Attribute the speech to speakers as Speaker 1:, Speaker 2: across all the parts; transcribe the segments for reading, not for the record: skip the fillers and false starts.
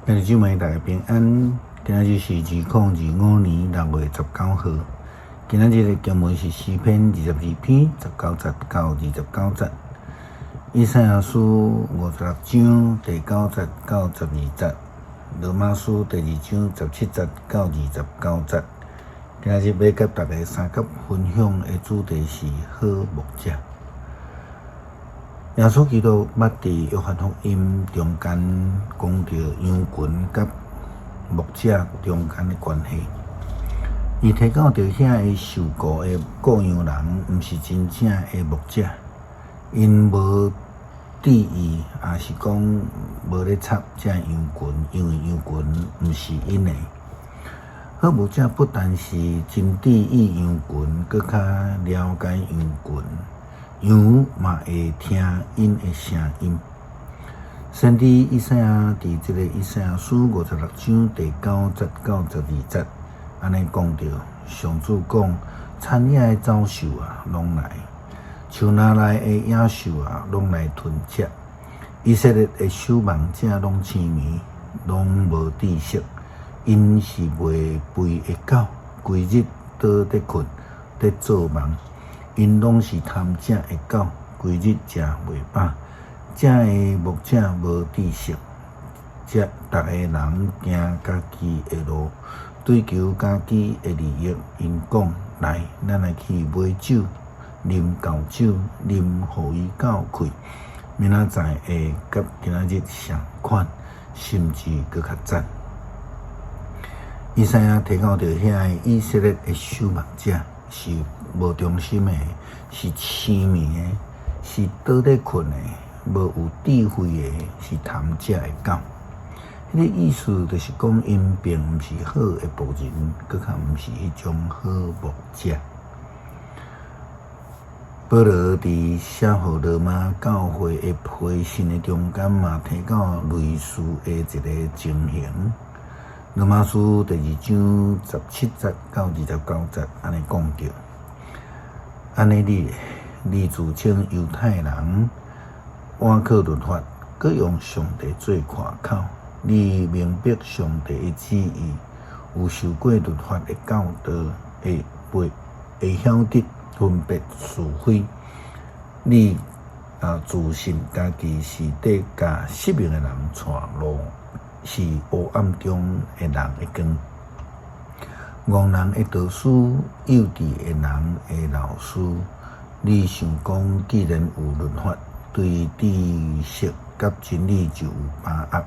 Speaker 1: 兄弟姊妹，大家平安。今仔日是2025年6月19號。今仔日的經文是詩篇22篇19節到29節。以賽亞書56章第9節到12節。羅馬書第二章17節到29節。今仔日欲佮大家相佮分享的主題是好牧者。耶穌基督捌佇約翰福音中間講著羊群佮牧者中間的關係。伊提到著遐个受僱的僱羊人，毋是真正的牧者，𪜶無注意，抑是講無咧插這羊群，因為羊群毋是𪜶的。好牧者不但是真注意羊群，閣較了解羊群。羊嘛會聽𪜶的聲音。先知以賽亞佇這个以賽亞書56章第9節到12節，按呢講著：上主講，田野的走獸啊，攏來；樹林內的野獸啊，攏來吞食。以色列的守望者攏癡迷，攏無知識。𪜶是袂肥的狗，規日倒佇睏，佇做夢。𪜶攏是貪食的狗，規日食袂飽。這个牧者無知識，這逐个人行家己的路，追求家己的利益。𪜶講：來，咱來去買酒，啉厚酒，啉予伊夠氣。明仔載會佮今仔日相款，甚至閣較慘。以賽亞提到著遐个以色列的守望者是無忠心的，是癡迷的，是倒咧睏的，無有智慧的，是貪食的狗。彼個意思就是講，𪜶並毋是好的僕人，閣較毋是彼種好牧者。保羅佇寫予羅馬教會的批信的中間嘛，提到類似的一个情形。羅馬書第二章17節到29節，按呢講著：按呢你，你自稱猶太人，倚靠律法，閣用上帝做誇口。你明白上帝的旨意，有受過律法的教導，會會會曉得分別是非。你啊，自信家己是佇共失明的人帶路，是黑暗中的人的光。戇人的導師，幼稚的人的老師。你想講，既然有律法，對知識佮真理就有把握。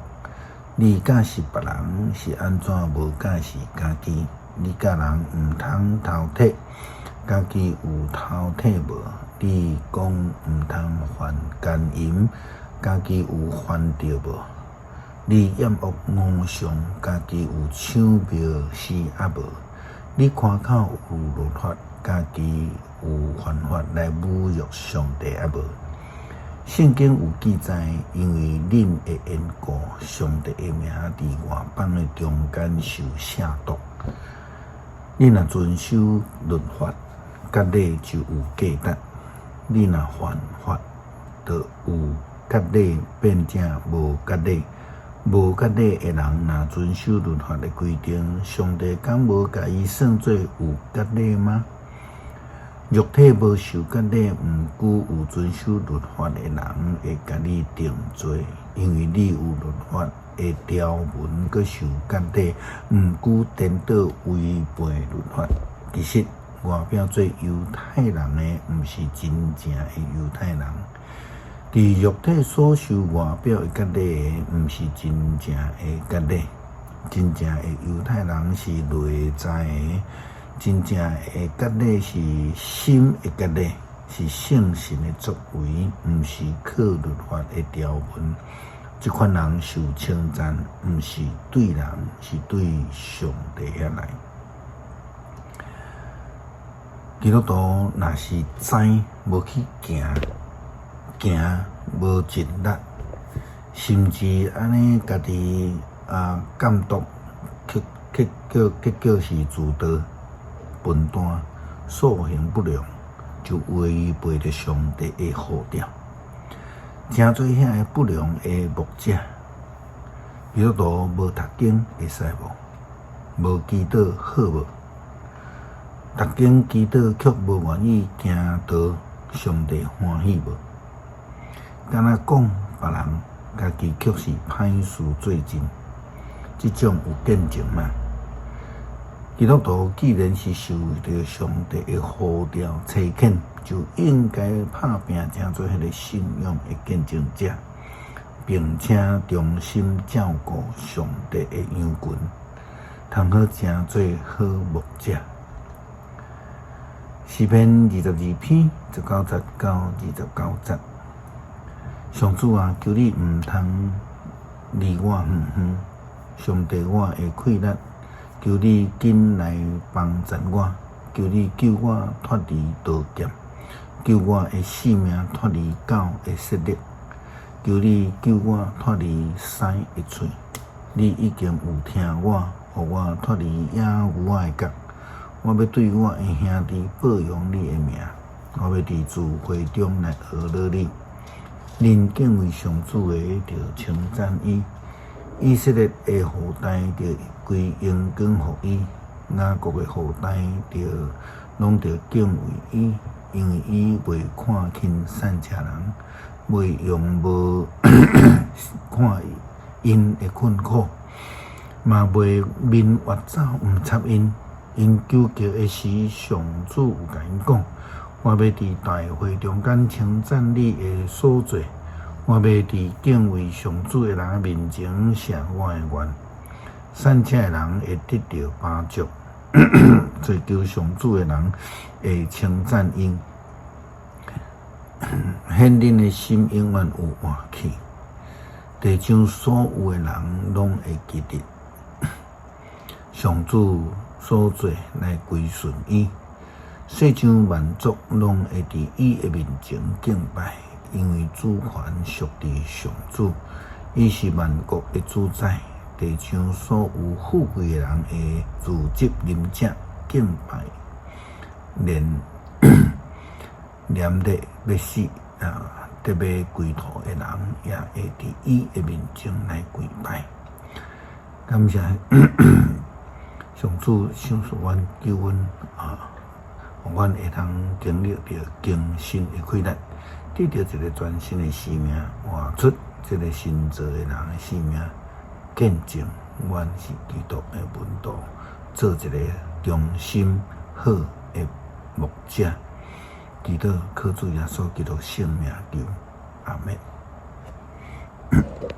Speaker 1: 你教示別人，是按怎無教示家己？你教人毋通偷提，家己有偷提無？你講毋通犯姦淫，家己有犯著無？你厭惡偶像，家己有搶廟施抑無？你誇口有律法，家己有犯法來侮辱上帝抑無？聖經有記載，因為恁的緣故，上帝的名佇外邦的中間受褻瀆。恁若遵守律法，割禮就有價值；恁若犯法，就有割禮變成無割禮。無割禮的人若遵守律法的規定，上帝敢無共伊算做有割禮嗎？肉體無受割禮，毋過有遵守律法的人會共你定罪，因為你有律法的條文，閣受割禮，毋過顛倒違背律法。其實外表做猶太人的，毋是真正的猶太人。佇肉體所受外表的割禮的，毋是真正的割禮。真正的猶太人是內在的，真正的割禮是心的割禮，是聖神的作為，毋是靠律法的條文。這款人受稱讚，毋是對人，是對上帝遐來。基督徒若是知無去行，行無盡力，甚至按呢家己啊監督，結結果結果是自導笨蛋，素行不良，就違背著上帝的呼召。誠濟遐个不良的牧者，基督徒無讀經會使無？無祈禱好無？讀經祈禱卻無願意行討上帝歡喜無？敢若講別人，家己卻是歹事做盡，這種有見證嗎？基督徒既然是受著上帝的呼召差遣，就應該拍拚成做彼个信仰的見證者，並且忠心照顧上帝的羊群，通好成做好牧者。詩篇22篇19節到29節。上主啊，求你毋通離我遠遠，上帝我的氣力，求你緊來幫贊我，求你救我脫離刀劍，救我的性命脫離狗的舌力，求你救我脫離獅的喙。你已經有聽我，予我脫離野牛仔的角。我欲對我的兄弟報揚你的名，我欲佇聚會中來呵咾你。恁敬畏上主的，著稱讚伊；以色列的後代，著歸榮光予伊；雅各的後代，著攏著敬畏伊，因為伊袂看輕散赤人，袂用無看𪜶的困苦，嘛袂面越走毋插𪜶。𪜶求告的時，上主有共𪜶講：我欲佇大會中間稱讚你的所做，我欲佇敬畏上主的人面前謝我的願。散赤的人會得著飽足，追求上主的人會稱讚𪜶。獻恁的心永遠有活氣，地上所有的人攏會記得上主所做來歸順伊。世上萬族攏會佇伊的面前敬拜，因為主權屬佇上主，伊是萬國的主宰。地上所有富貴的人會聚集啉食敬拜，連連得欲死啊，得欲歸途的人，也會佇伊的面前來跪拜。感謝上主賞賜阮救阮啊，予阮會當經歷著更新的氣力，得著一个全新的生命，活出這个新造的人的生命，見證阮是基督的門徒，做一个忠心好的牧者。祈禱靠主耶穌基督聖名求，阿們。